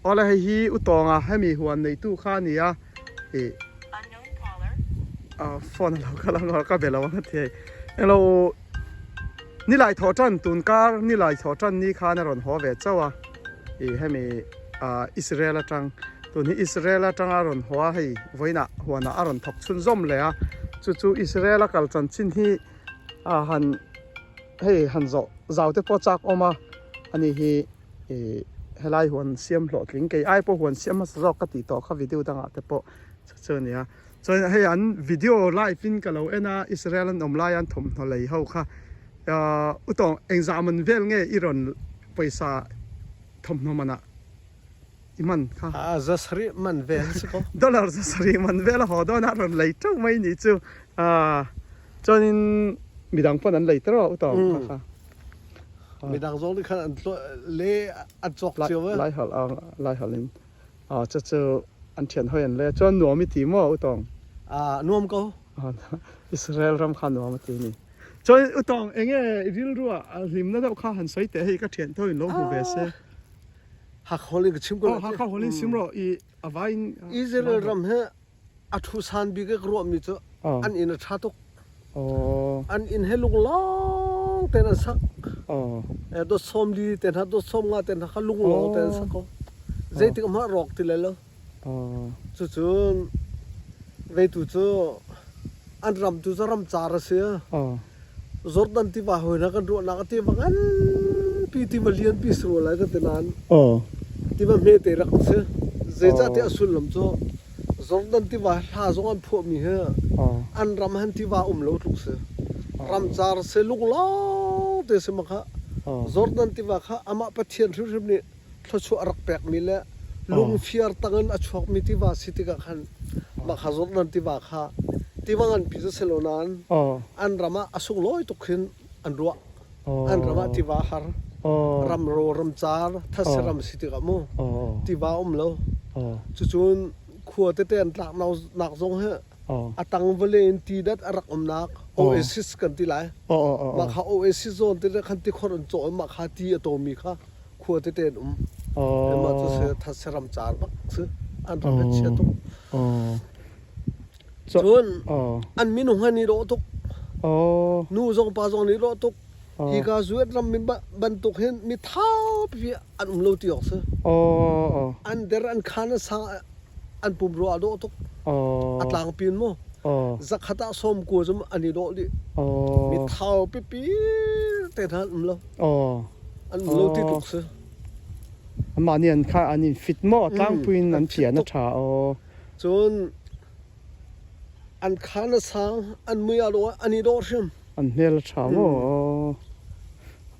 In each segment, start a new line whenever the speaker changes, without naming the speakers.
Awle hei hi u tawnga hemi huan neitu kha a ni a ih phone a lo kal ang ka be lo ang a ti hei englo nilai thawh tan tun kar nilai thawh tan ni khan a rawn haw ve chauh a ih hemi ah Israel atang tun hi Israel atanga rawn haw a hei vawiinah huanah a rawn thawk chhunzawm leh a chu chu Israel a kal chanchin hi ah han hei han zawh zau te pawh chak awm a ani hi ih helai huan siam hlawhtling kei ai pawh huan siam hmasa zawk ka tih tawh kha video dangah te pawh chu chu a ni a chuan hei an video live in ka lo en a Israel an awm lai a an thawmhnaw lei ho kha ahh u tawng engzah man vel nge i rawn pawisa thawmhnaw manah i hman kha.
A za sarih man vel a si ko.
Dollar za sarih man vel a haw dawn a rawn lei teuh mai nih chu. Ahh chuanin midang pawn an lei tawh a u tawng kha kha.
Midang zong nih khan an le an cawk cio e.
Lai hal lai hal in ah chu chu an thian hawi an le chuan nuam i ti maw u tawng.
Ah nuam ko.
Israel ram kha nuam a ti ni. Chuan u tawng enge rilru ah hlimna deuh kha han sawi teh hei ka thian tho in lo hmu ve se.
Hakha holh in ka chim ko
lai. Hakha holh in sim rawh i a vai in.
Israel ram hi a thu san bik i ka ruahmi cu an inn a ṭha tuk. An inn he lunglawng tein an sak. Dot sawm li te hna, dot sawm nga te hna kha lunglawng tein an sak ko. Zeitik hmanh rawk ti lai lo. Cucun veitu cu an ram tu cu ramcar a si. Jordan tiva hawi hna kan ruahnak a tiva nganpi tiva lianpi si rua lai kan ti nain tiva hmete rak si. Zeicahtiah a sullam cu Jordan tiva hla zong an phuahmi hi an ram han tiva um lo tluk si. Ramcar si lunglawng te si ma kha Jordan tiva kha amah Pathian hrimhrim nih thluachuah a rak pekmi le lungfiar tangin a chuakmi tiva si tikah khan mah kha Jordan tiva kha tiva nganpi cu si lo nain an ram ah a sunglawi tuk khin an ruah. An ram ah tiva har, ramro ramcar, thase ram si tikah mu tiva um lo. Cucun khua tete an tlak nak zong hi a tang vawlei in ti dat a rak umnak oasis kan ti lai. Mah kha oasis zawn te khan tikhor an cawh i mah kha ti a tawmi kha khua tete an um. Mah cu si thase ram car bak si. An ram hi chia tuk. Cun an minung han i dawh tuk. Nu zong pa zong nih dawh tuk. Hika zuet ram mi bantuk hin mi thau pipi an um lo ti awk si. An der an khan an sang an pumrua a dawh tuk. A tlangpi in mu. Zakhat ah sawm kua cu an i dawh dih. Mi thau pipi te hna an um lo. An um lo ti tluk si.
Amah nih an kha an in fit maw tlangpui in an pian a ṭha aw.
Cun an khan a sang, an mui a dawh, an i dawh hrim.
An hmel a ṭha maw?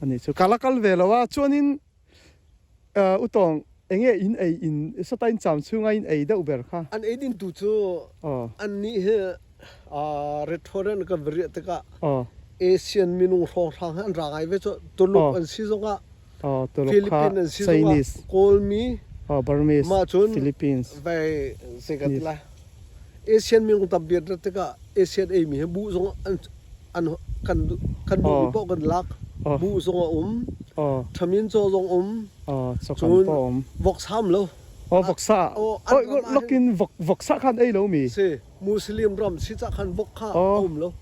Ani chu kala kal ve lo a chuan in utawng enge in ei in satain cham chunga in ei deuh ber kha.
An ei din tu cu an nih hi restaurant kan va riah tikah Asian minung hrawnghrang hi an ra ngai ve cu Tuluk an si zongah Philippines an si zongah Kawlmi
Burmese
mah cun
Philippines
vai zei kan ti lai Asian minung tam bik rat tikah Asian eimi hi buh zong an an kan kan duhmi paoh kan lak buh zong a um thamin caw zong um cun voksa um lo
Oh voksa. Oh lokin vok voksa khan ei lo mi.
Si Muslim ram si ca khan vok kha a um lo.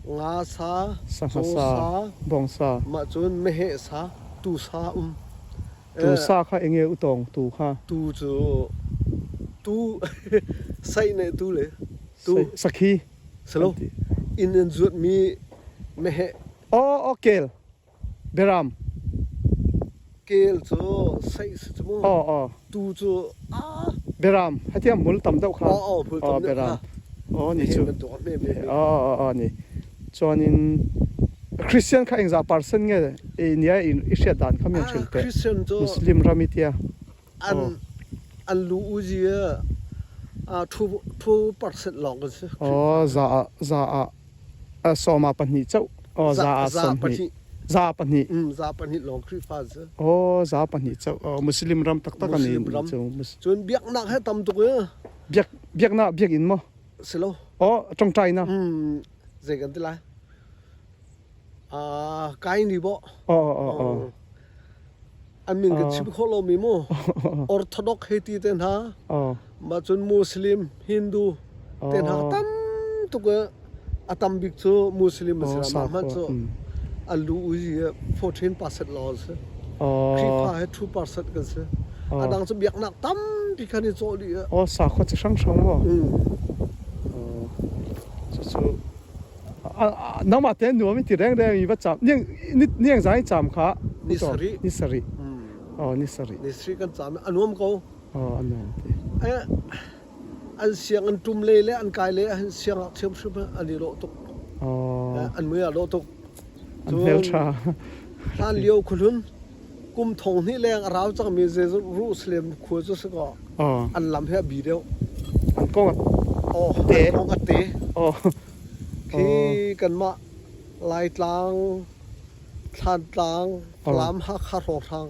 Nga sa,
caw sa, bong sa.
Mah cun meheh sa, tu sa um.
Tu sa kha enge utong tu kha.
Tu cu tu sai ne tu le tu
sakhi.
Salo inn in zuat mi meheh.
Oh oh kel. Beram.
Kel cu saih si cu mu.
Aw aw.
Tu cu ah.
Beram. Hatiam hmul tam deuh kha.
Aw aw hmul tam deuh kha.
Aw ni cu.
Bantuk a hme me.
Aw aw aw ni. Chuan in Christian kha engza percent nge i nia in i hriat dan kha mi an hrilh te.
Christian cu
Muslim ram i tia.
An an lu uzi a 2% lawng kan si.
Aw za za a sawma pahnih chauh. Aw za a sawmhnih. Za pahnih.
Za pahnih lawng Khrihfa an si.
Aw za pahnih chauh. Aw Muslim ram taktak an
Muslim ram. Cun biaknak he tam tuk i.
Biak biaknak biakinn maw?
Si lo.
Aw tongtaina.
Zei kan ti lai? Ah kai ni bo.
Aw aw aw.
An min kan chim khawh lomi mu. Orthodox hei ti te hna. Mah cun Muslim, Hindu te hna tam tuk a tam bik cu Muslim a si. Mah hmanh cu an lu ui 14% lawng an si. Khrihfa he 2% kan si. A dang cu biaknak tampi khan i cawh dih.
Oh, sakhua chi hrang hrang maw? Cucu nangmah te nuam i ti reng reng i va cam niang zang i cam kha
ni sarih
ni sarih oh ni sarih
ni sarih kan cam a nuam ko
oh a nuam ti
an siang an tum le le an kai le an siang ah thiam hrim an i lawh tuk
oh
an mui a lawh tuk
an hmel tha
hlan lio khuhlun kum thong hnih leng a rau cangmi Jerusalem khua cu si kaw an lam hi a bi deuh.
An kong
a
te.
An kong a te. Khi kanmah Laitlang, Thlantlang, Falam, Hakha hrawnghrang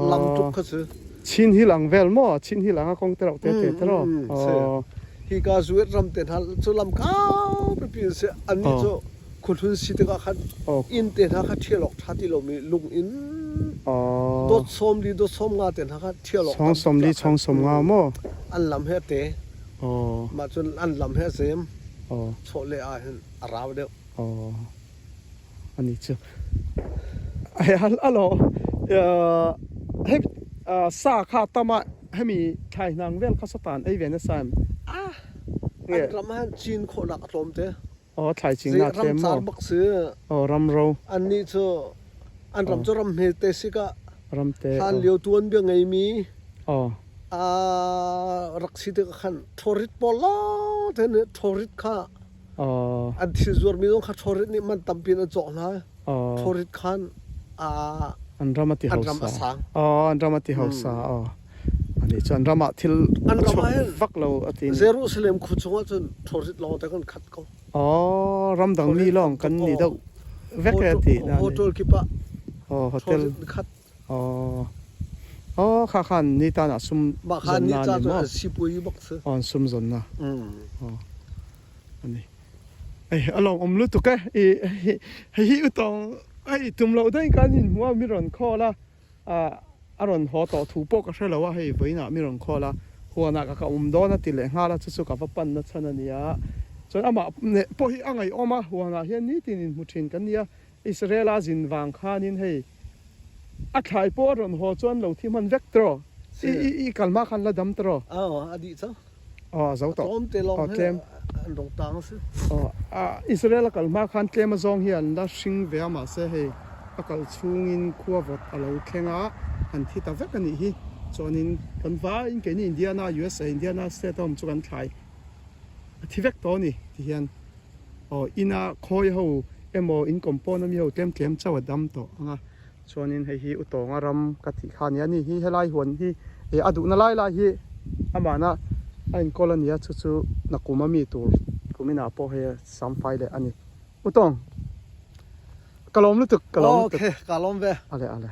lam tuk kha si.
Chin hi lang vel maw? Chin hi lang a kong te rau te te te ro.
Hi ka Zuet ram te hna cu lam kau pipi an si. Annih cu khuhlun si tikah khan inn te hna kha ṭhial awk ṭha ti lomi lung in dot sawm li dot sawm nga te hna kha ṭhial awk
chong sawm li chong sawm nga maw
an lam he te mah cun an lam he zem chawleh ah hin a rau deuh
ani chu ai alo hei sa kha tama hemi thlai hnang vel kha satan ei ve na sam
an ram han cin khawhnak a tlawm te
Aw thlaicing na
ram
tlem
car
maw?
bak si.
Aw ram ro.
Annih cu an ram cu ram hmete si ka
Ram te.
Hlan lio tuanbia ngeimi
Aw.
a rak si tik khan ṭhawrit pawl lawng te nih ṭhawrit kha
Aw.
an thil zuarmi zong kha ṭhawrit nih man tampi in an cawk hna.
Aw.
Ṭhawrit khan a
An ram a ti
an ram a
hausa.
sang.
Aw an ram a ti hausa. Aw. Ani cu an ram ah thil
An
a
ram
chuak
ah hin
vak lo a ti ni.
Jerusalem khua chungah cun ṭhawrit lawng te kan khat ko.
Aw ramdang mi
Ṭhawrit
lawng
tam
kan
tuk
ni
aw.
deuh vek e ti na ni.
Hotel kip ah
Aw hotel.
ṭhawrit khat.
Aw. Aw kha khan ni tan ah sum
Mah kha
zon
ni
na
ca
ni
cu
maw?
an sipuai bak si.
Aw an sum zon na.
Mm.
Aw. Ani. Ei a lawm um lutuk e. I hei hi utong ai tum lo dai kan in hmu a mi ron call a. A rawn haw tawh thu pawh ka hre lo a, hei vawiinah mi rawn khawl a, huanah ka ka awm dawn a ti leh nghal a, chu chu ka va panna chhan a ni a. Chuan amah neh pawh hi a ngaihawm a, huanah hian nitin inhmu thin kan ni a, Israel-a zin vang khanin hei a thlai pawh a rawn haw chuan lo thi hman vek tiraw, i i i kal hma khan la dam tiraw?
Aw, a dih cang.
Aw, a zo
A
tawh.
tlawm te lawng
Aw,
hi
tlem.
an rong tang a si.
Aw, a Israel a kal hma khan tlem a zawng hi an la hring ve a, mahse hei a kal chungin khua vawt a lo thleng a, an thi ta vek a nih hi. Chuanin kan vaiin keini Indiana, USA, Indiana state a awm chu kan thlai a thi vek tawh a ni ti hian aw ina khawi ho emaw in compound ami ho tlem tlem chauh a dam tawh ang a. Chuanin hei hi Utawnga ram ka tih kha a nia ni hi helai huan hi eh a duhna lai lai hi amahna a inkawl a nia chu chu nakum a mi tur kuminah pawh hei a sam fai leh a ni. Utawng ka lawm lutuk ka lawm lutuk.
Okay ka lawm ve.
Ale ale.